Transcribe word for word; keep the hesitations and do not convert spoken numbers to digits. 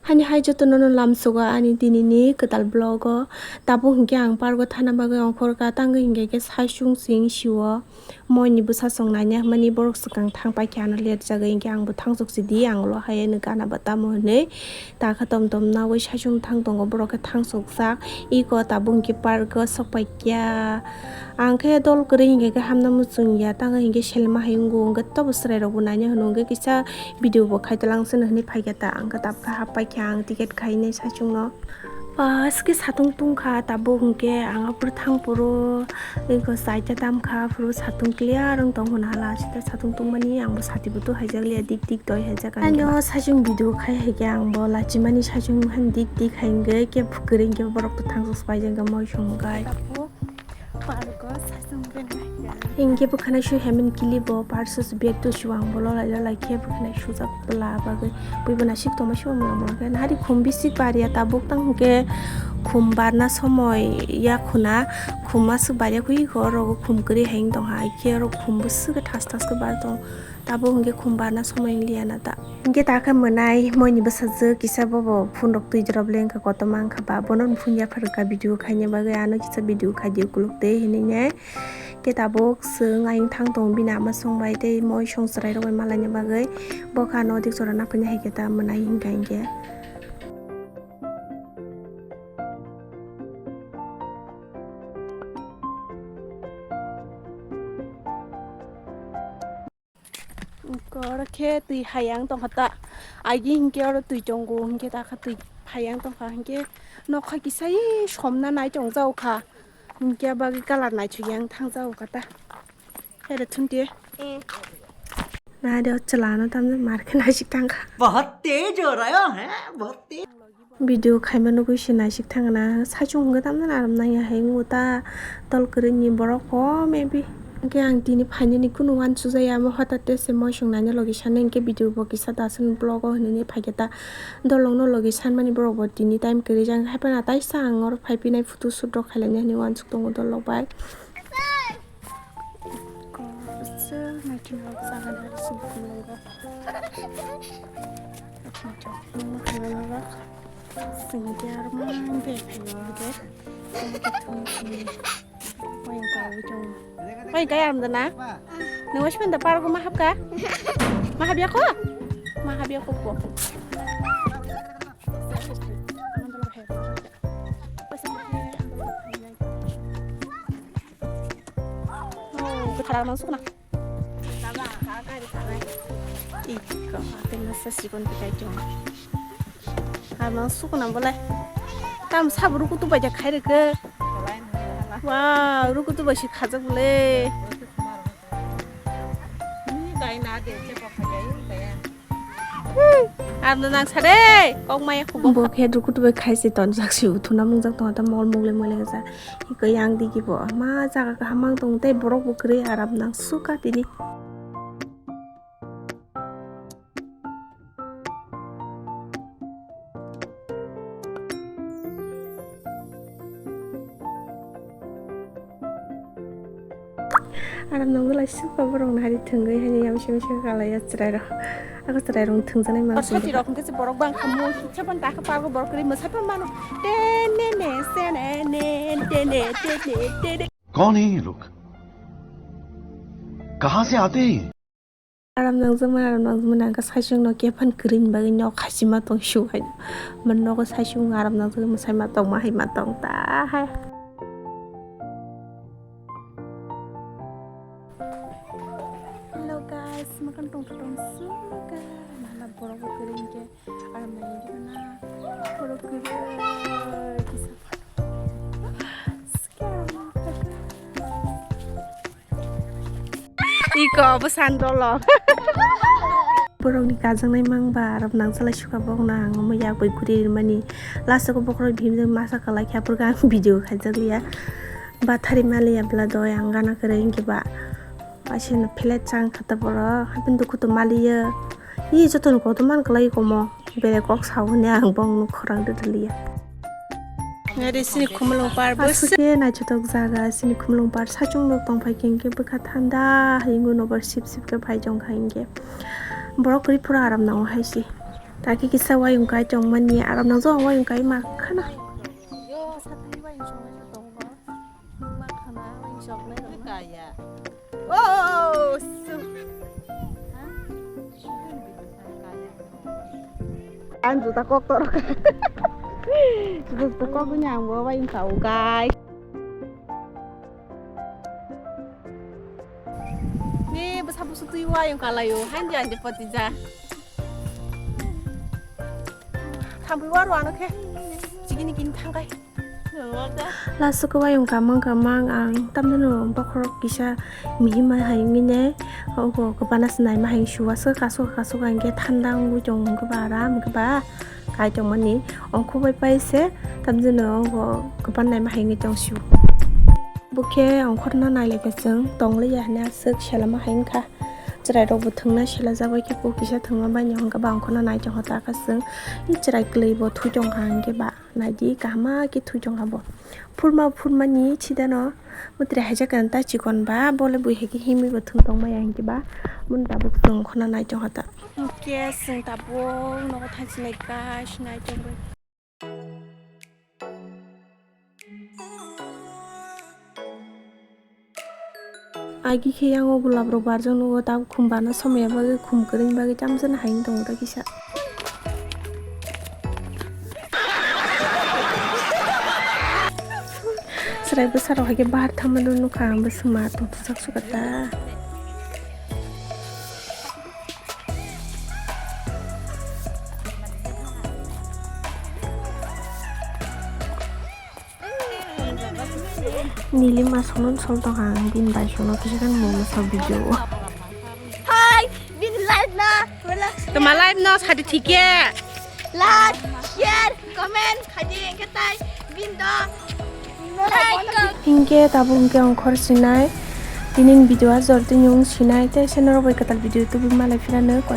Hani hai jotono no lamsogo ani dinini kwtal vlog o. Tabuk hinkhe ang park o thana bagwi ongkhorkha, tangwi hinkhe khe saichung sing sio. Moini bwsachwng naina hwnmani borok swkang thang paikha, ano let jagwi hinkhe angbo thangsok sidi, ang ulo hai eno gana ba tamo hwnwi takha tom tom nawi saichung thang tongo, borok khe thangsokjak. Iko tabuk hinkhe park o sok paikha. Ang khe dol kwrwi hinkhe khe hamna muchung ya, tangwi hinkhe selma hai wngo, hwnkhe tobo chwrairokbo naina hwno, hwnkhe kisa video bo khaitwlang chwng hwnwi phaikha ta, ang khe tabukhe hap paikha ang ticket khainai saichungno. Bas khe satung tungkha tabuk, hwnkhe ang aphuru thang phuru iko chaita tamkha, aphuru satung clear wng tong hwnwi hala, sita satung tungmani angbo sati bo tu haijak liya, dik dik doi haijak ang. Ano saichung video khai hai khe angbo lachimani saichung han dik dik hai hwnkhe khe kwrwi hwnkhe borok to thangsok paijak hwnkhe moisong kai. Park o saichung bini. Hinkhe bwkhana su hemen kili bo parsus bag to su ang bo lolai lolai khe bwkhana sujak bwla bagwi bui bo nasik tongma se bo mwnga mwnga khe nahari khum bisik barya tabuk tang hinkhe khum barna somoi ya khuna khum aswk barya khe iko oro khum kwrwi hai wng tongkha, haikhe oro khum bwswk khe thas thas khe bar tong. Tabuk hinkhe khum barna somoi wng liya na ta. Hinkhe ta khe mwnai moini bwsajwk kisa bobo phone rok twi drop le wngkha, kotorma wngkha ba bono phone yapharwkha video khaina bagwi, ano kisa video khai di ukuluk twi hinwi ne. Hinkhe tabuk chwng ayung thang tongo bini ama song bai tei moisong chwrai rok bai malaina bagwi, bo khe ano dik jora naphaina hai khe ta mwnai hinkha hinkhe. Oro khe twi hayang tongkha ta, agi hinkhe oro twi tongo, hinkhe ta khe twi hayang tongkha, hinkhe nokha kisa somna nai tong jao kha, hinkhe bagwi colour naithok yang thang jao kha ta. Here thunti. Eh. Na de chwla no tamjak mar khe naisik thang kha. बहुत तेज हो रहा है, बहुत तेज। Video khaima nugwi se naisik thangna saichung hwnkhe tamjani aram nangya hai wngo ta tol kwrwini borok o maybe. Hinkhe ang tini phainani kunu wansuk jaya, amo hota te se moisong naina logi sanai hinkhe video bo kisa dason vlog o hinwi phaikhe ta dolong no logi sanmani borok bo tini time kwrwi jang hai phano taisa ang oro phai phinai photo shoot rok khailani hinwi wansuk tongo dolok bai. Naithotok jaga naisik tongo. Chwng khe aro mang bag phaiwi hwnkhe. Omo khe thung sini. Omo khe aro jong. Omo khe ayam dana? Nung waismani da park o ma hapkha? Ma hapya kho? Ma hapya kho bo. Oh, kwthar armang sukna. Iko, tei masa sikon tikai chong. Armang sukna bolai. Tam sabo rukutu bai ja khai rwkhe. Wow, rukutu bai se khajak bolai. Ni dai na de che ko khajai dai. Arno nang sare, kok maya khubo. Bo khe rukutu bai khai se tonjak si uthuna mungjak tongo ta mol mugle mugle ja. Iko yang digi bo ma jaga kaham mang tong tei borok bo kwrwi aram nang suka tini. Aram nangwlai suka borok nahari thwngwi hani yamseng mseng kalai ya chwrai rok. Ako chwrai rok thwngjaknai ma. Soti rok hwnkhe se borok bang khamu, se ban dakha park o borok kwrwi mwsai pha mano. Te ne ne se ne ne te ne te ne te ne. कौन है ये लोग? कहाँ से आते हैं ये? Aram nangjakmani, aram nangjakmani, ang khe saichung no kephan kwrwini bagwi nok khachima tong su hai. Mani nogo saichung aram nangjak mwsai ma tong ma hai ma tong ta hai. Hello guys, makan tong tong suka. Nana borok bo kwrwi hinkhe aram nangwi dikhana. Borok kwrwi kisa. Scam. Iko bwsani dolo. Borokni kajaknai mang ba arok nangchalai suka bokno ang omo yak bai guri rimani. Last o bokhorok bhimjak masa kwlai khe aphuru ang video khaijak liya. Bathari maliya bwla doi ang gana kwrwi hinkhe ba. Asino phelet chang kha ta borok haikhe dukhu to maliya. Ih, jotono kotor man kwlai komo. Bere kok sao hwnwi ang bongno khorang rwrwliya. Ngari sini khumulwng par bwswk. Aswk khe naithotok jaga sini khumulwng par saichung nok tongphai khe hinkhe bwkha thanda hai wngwi nobar sip sip khe phai jong kha hinkhe. Borok kwrwi phuru aram nango hai se. Taki kisa wayung kai tongmani, aram nang jong wayung kai ma khana. Yo, satwi wayung songnai tongo. Ma khana wayung songnai tongo. Kaya. Oh, su. Ang juta kok torok. Juta juta kok ni ang bo wayung kai, guys. Ni bwsa busu twi wayung kalaio, hain di anje poti ja. Thambui waro ano khe. Chigini gini thangkai. Laso kwbai wng kamang kamang ang tamjano bokhorok kisa mihima hai wngwi ne ogo kwbana se naima hai suwa se kasu kasu hwnkhe thanda wngwi tong wngkhe ba aram wngkhe ba kai tongmani ongkho bai pai se tamjano ogo kwbana naima hai wngwi tong sio. Bokhe ongkhorno nailai khe chwng tong liya hwnwi aswk selama hai wngkha. Chwrairokbo thwngna selajak bai khe bo kisa thwngma bai no hwnkhe ba ongkhorno nai tongkha ta kha chwng. I chwrai kwlwi bo thwi tongkha hwnkhe ba. Naidi kahama khe thwi tongkha bo. Phurma phurmani chidano mwtri haijak khe ta chikon ba bole bui hai khe himwi bo thwng tong maya hinkhe ba. Mun tabuk chwng khona nai tongkha ta. Hinkhe chwng tabuk nogo thanchi nai ka sinai tongwi. Agi khe yang o gulab rok barjak nugo, tabuk khum bana somya bagwi, khum kwrwini bagwi tamjani hai wng tongo ta kisa. Chwrai bwsa rok hai khe bahar thangmano nukha ang, bwswk ma tongthokjak sukha ta. Nili ma sono sol tong ang, bini bai sono kisa kan mo sa video. Hai, bini live na, wala. Toma live no sadi thike. Like, share, comment, khaidi engke tai, bin do. Hinkhe tabuk hinkhe ongkhor sinai. Tini video a jor tini wng sinai, tei se norok bai kwtal video tubui malai phirano koi.